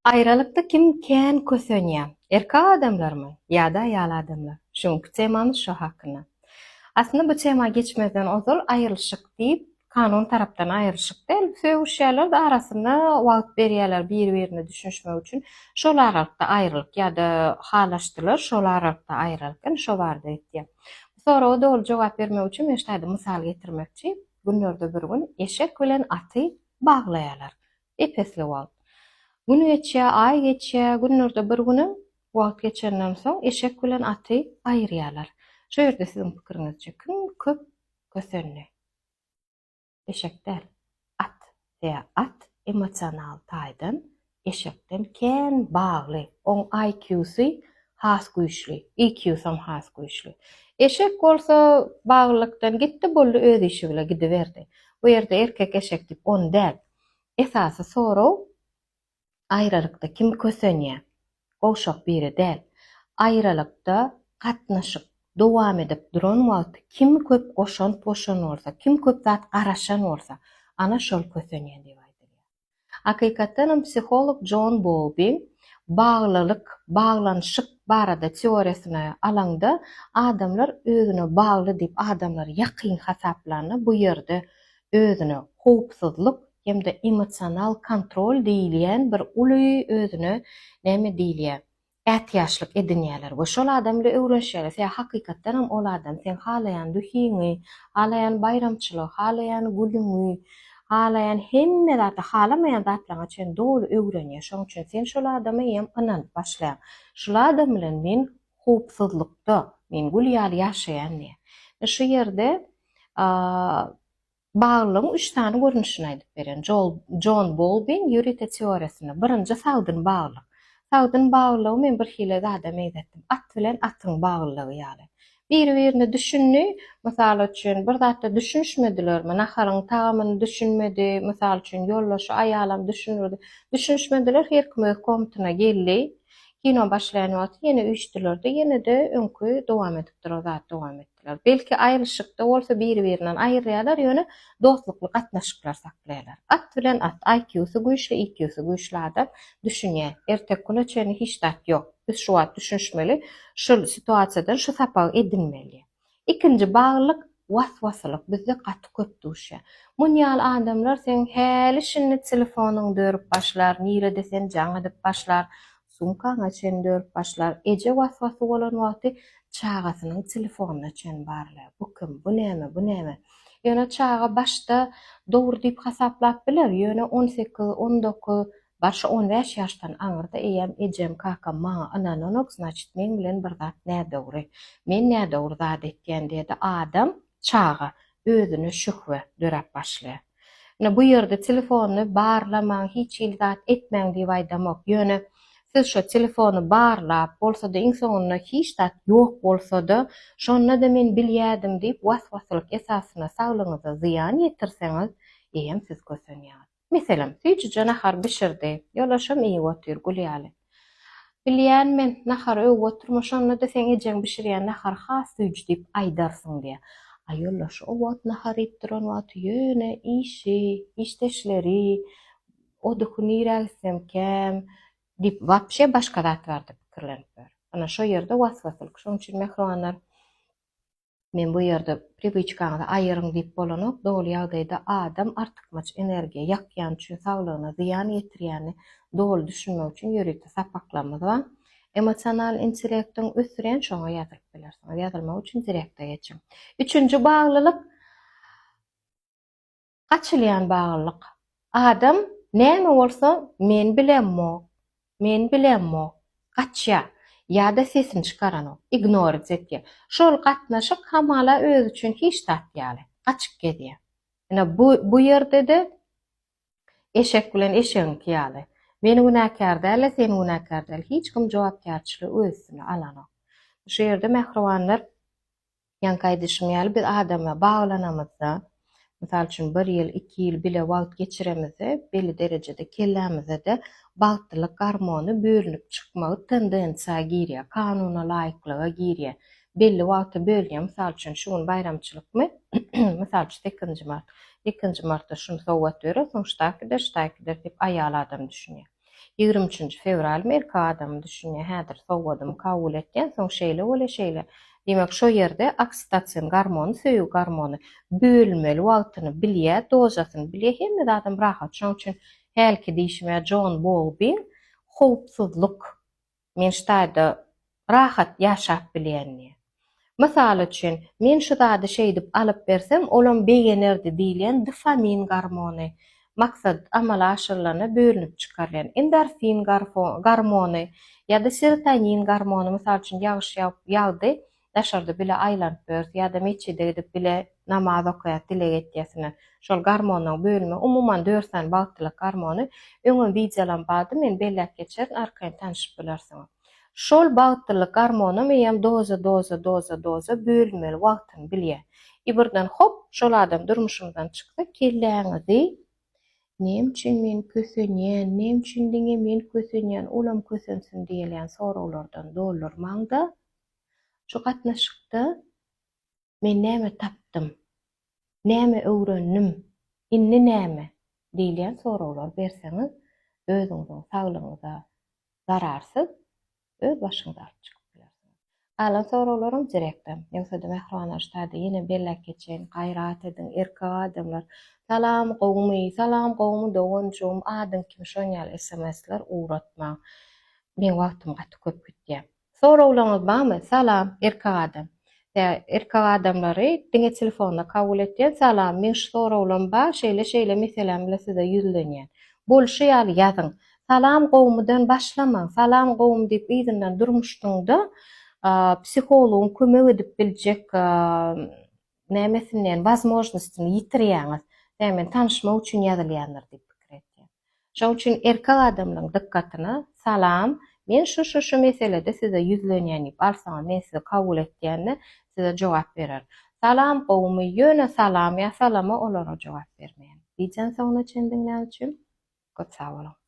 Aýralykda kim kän kösenýär? Erkek adamlarmy ýa-da aýal adamlar? Şu günki temamyz şo hakynda. Aslynda bu tema geçmezden ozal aýrylyşyk diýip, kanun tarapdan aýrylyşyk däl, sögüşýärler-de arasynda wagt berýärler bir-birine düşünişmek üçin. Şol aralykda aýrylyk ýa-da halaşdylar, şol aralykda aýralyk. Ine şo barada gitýär. Bu soraga doly jogap bermek üçin men şu taýda mysal getirmekçi. Günlerde bir gün eşek bilen aty baglaýarlar. Ep-esli wagt. Gün geçýär, aý geçýär, günlerde bir günem wagt geçenden soň eşek bilen aty aýyrýarlar. Şu ýerde siziň pikiriňizçe kim köp kösendi? Eşek däl, at. Sebäbi at emosional taýdan eşekden kän bagly. Oň IQ-sy has güýçli, EQ-sam has güýçli. Eşek bolsa baglylykdan gitdi boldy öz işi bile gidiberdi. Bu ýerde erkek eşek diýip ony däl. Esasy sorag aýralykda kim kösenýär? Gowşak biri däl. Aýralykda gatnaşyk dowam edip duran wagty kim köp goşant goşan bolsa, kim köp zat garaşan bolsa, ana şol kösenýär diýip aýdylýar. Hakykatdanam psiholog Jon Bowlbi baglylyk, baglanyşyk barada teoriýasyny alaňda adamlar özüne bagly diýip adamlary ýakyn hasaplanda bu ýerde özüne howpsuzlyk hem-de emosional kontrol diýilýän bir uly özüne näme diýilýär ätiýaçlyk edinýärler we şol adam bilen öwrenişýärler. Sebäbi hakykatdan hem ol adam seň halaýan duhyňy, halaýan baýramçylygy, halaýan gülüňi, halaýan hemme zady, halamaýan zatlaryňa çenli doly öwrenýär. Şonuň üçin sen şol adama eýýäm ynanyp başlaýaň. Şul adam bilen men howpsuzlykda, men gül ýaly ýaşaýan diýýär. Şu ýerde Baglylygyň üç sany görnüşini aýdyp berýän. Jol, Jon Bolbiň ýörite teoriýasynda birinji sagdyn baglylyk. Sagdyn baglylygy men bir hili zada meňzetdim. At bilen atyň baglylygy ýaly. Biri-birine düşündi, mysal üçin, bir zatda düşünişmedilermi, naharyň tagamyny düşünmedi, mysal üçin, ýoldaşy aýalam düşündirdi. Düşünişmediler, her kim öz komnatyna geldi. Kino başlaýan wagty ýene üýşdüler-de, ýene-de öňki dowam edip duran zat dowam etdi. Belki aýrylyşykda bolsa biri-birinden aýyrýarlar, ýöne dostlukly gatnaşyklar saklaýarlar. At bilen at, IQ-sy güýçli, EQ-sy güýçli adam düşünýär. Erteki güne çenli hiç zat ýok. Biz şu wagt düşünişmeli, şul situasiýadan şu sapagy edinmeli. Ikinji baglylyk was-wasylyk bizde gaty köp duşýar. Mun ýaly adamlar seň häli-şindi telefonyňy dörüp başlar, nirede sen jaň edip başlar, Sumkaňa çen dörüp başlar. Eje was-wasy bolan wagty çagasynyň telefonyna çen barlaýar. Bu kim? Bu näme? Bu näme? Ýöne çaga başda dogry diýip hasaplap biler, ýöne 18, 19, bar şu 15 ýaşdan aňyrda eýýäm ejem, kakam maňa ynananok, znaçit meň bilen bir zat nädogry. Men nädogry zat etýän diýede adam, çaga özüne şühbe döräp başlaýar. Ine bu ýerde telefonyny barlamaň, hiç hili zat etmäň diýip aýdamok. Ýöne siz şo telefony barlap, bolsa-da iň soňunda hiç zat ýok bolsa-da, şonda-da men bilýädim diýip was-wasylyk esasynda saglygyňyza zyýan ýetirseňiz, eýýäm siz kösenýäňiz. Meselem, süýjüje nahar bişirdi. Ýoldaşam iýip otyr, gül ýaly. Bilýän men, nahary öwüp oturma, şonda-da seň ejeň bişirýän nahary has süýji diýip aýdarsyň diýýär. A ýoldaşy o wagt nahar iýip duran wagty ýöne işi, işdeşleri, o duhy nirä gitsemkäm diýip wapşe başga zat barada pikirlenip ýör. Ana şo ýerde was-wasylyk. Şonuň üçin mähribanlar, Men bu ýerde priwiçkaňyzy aýyryň diýip bolanok, doly ýagdaýda adam artykmaç energiýa ýakýany üçin saglygyna zyýan ýetirýäni doly düşünmek üçin ýörite sapaklarymyz bar. Emosional intellektiň ösdürýän şoňa ýazylyp bilersiňiz. Ýazylmak üçin direkte geçiň. Üçünji baglylyk Gaçylýan baglylyk. Adam näme bolsa men bilemok, men bilemok, gaçýar ýa-da sesini çykaranok, ignorit etýär. Şol gatnaşyk hamala özi üçin hiç zat ýaly, gaçyp gezýär. Ine bu bu ýerde-de eşek bilen eşegiňki ýaly. Men günäkär däl-de, sen günäkär däl. Hiç kim jogapkärçiligi öz üstüne alanok. Şu ýerde mähribanlar Ýaňky aýdyşym ýaly, biz adama baglanamyzda, mysal üçin, bir ýyl, iki ýyl bile wagt geçiremizde, belli derejede kellämizde-de bagtlylyk gormony bölünip çykmagy tendensiýa girýär, kanuna laýyklyga girýär. Belli wagta bölünýär. Mysal üçin, şu gün baýramçylykmy? Mysal üçin, sekizinji mart. Sekizinji martda şuny sowgat berer, soň ştaý gider, ştaý gider diýip aýal adam düşünýär. 23-nji fewral erkek adamy düşünýär, häzir sowgadymy kabul etýän, soň şeýle bolýar, şeýle. Diýmek, şo ýerde oksitosin gormony, söýgi gormony bölünmeli wagtyny bilýär, dozasyny bilýär, hemme zadam rahat. Şonuň üçin hälki diýşim ýaly Jon Bowlbyň howpsuzlyk Men şu taýda rahat ýaşap bilýän diýýär. Mysal üçin, men şu zady şeýdip alyp bersem, olam begenerdi diýilýän dofamin gormony, maksat amala aşyrylanda bölünip çykarylýan endorfin gormony ýa-da serotonin gormony, mysal üçin, ýagyş ýagdy, daşarda bile aýlanyp ýörüs ýa-da metjide gidip bile namaz okaýas, dileg etýäs ine. Şol gormonlaryň bölümi, umuman dört sany bagtlylyk gormony, öňem wideolam bardy, men belläp geçerin, arkaýyn tanşyp bilersiňiz. Şol bagtlylyk gormonam eýýäm doza, doza, doza, doza bölünmeli wagtyny bilýär. I birden hop, şol adam durmuşymyzdan çyksa, kelläňizi Näme üçin men kösenýän, näme üçin diňe men kösenýän, olam kösensin diýilýän soraglardan doldurmaň-da, Şu gatnaşykda men näme tapdym? Näme öwrendim? Indi näme? diýilýän soraglary berseňiz, özüňiziň saglygyňyza zararsyz, öz başyňyzy alyp çykyp bilersiňiz. Galan soraglaryň direkde. Ýogsa-da mähribanlar şu taýda ýene belläp geçeýin, gaýrat ediň, erkek adamlar. Salam gowumy? Salam gowumy doganjygym, adyň kim? Şon ýaly sms-ler ugratmaň. Meň wagtym gaty köp gitýär. Soraglaryňyz barmy? Salam, erkek adam. Tä erkek adamlary diňe telefonda kabul etýän. Salam, meň şu soraglarym bar, şeýle şeýle meselem bilen size ýüzlenýän. Bolşy ýaly ýazyň. Salam gowumydan başlamaň. Salam gowumy diýip yzyndan durmuşdyňda psihologyň kömek edip biljek nämesinden, wazmožnostyny ýitirýäňiz. Tä men tanyşmak üçin ýazylýandyr diýip pikir etýän. Şoň üçin erkek adamlaryň dykgatyna Salam, men şu şu şu meselede size ýüzlenýän diýip alsaňyz men sizi kabul etýände size jogap bererin. Salam gowumy ýöne salam ýa salama olara jogap bermeýän. Wideony soňuna çenli diňlän üçin köp sag boluň.